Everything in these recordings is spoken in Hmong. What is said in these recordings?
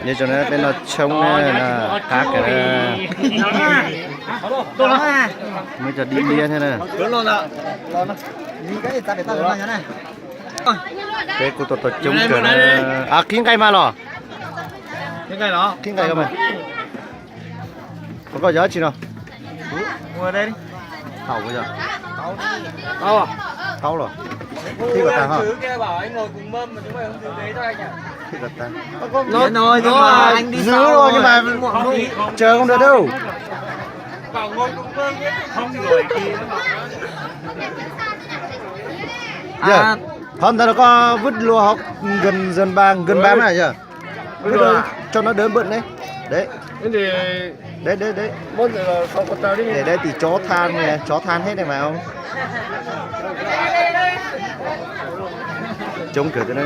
Nyob zoo na, peb noj tshoob na, qab kawg na. Muaj cov dib diab thiab na. Peb kuj tau tau coob kawg na. Qhib nqaij mas los? Qhib nqaij mas. Qhov koj yog dab tsi no? Haum yog? Taub los? Thib kom tag ho. Thib kom tag. Zwv los, nhưng mà trời không được đâu. Yog, qhov ntawd là koj vứt luôn hauv gần, gần bàn, gần bàn mà yog. Vứt luôn, cho nó đỡ bẩn đấy. Đấy. Đấy, đấy, đấy. Để đây thì chó than nè, chó than hết này mà ông. Coob kawg thiab na.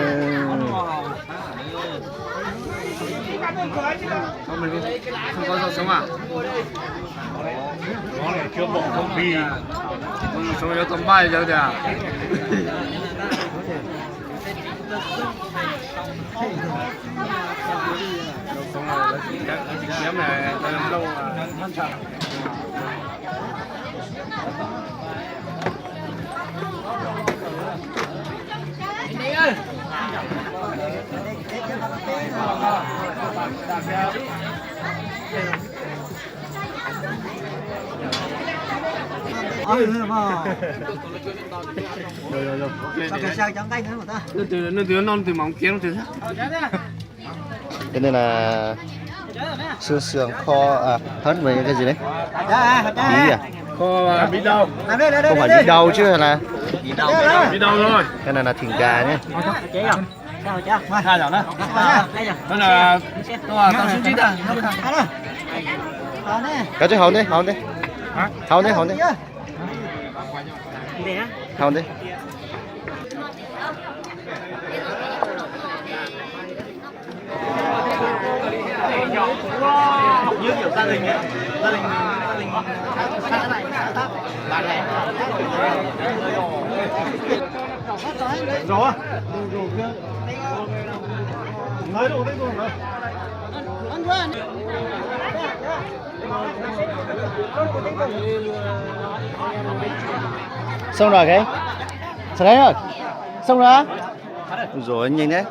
Leej twg noj leej twg mas ua kiag leej twg. Cái này là xương sườn kho, à, hến với cái gì đấy? Bí à? Không phải bí đau chứ hả? Cái này là thịt gà nhé. Có chứ, hao đi, hao đi. Hao đi, hao đi. Hao đi. Xong rồi cái. Xong rồi. Xong rồi. Rồi, nhìn đấy.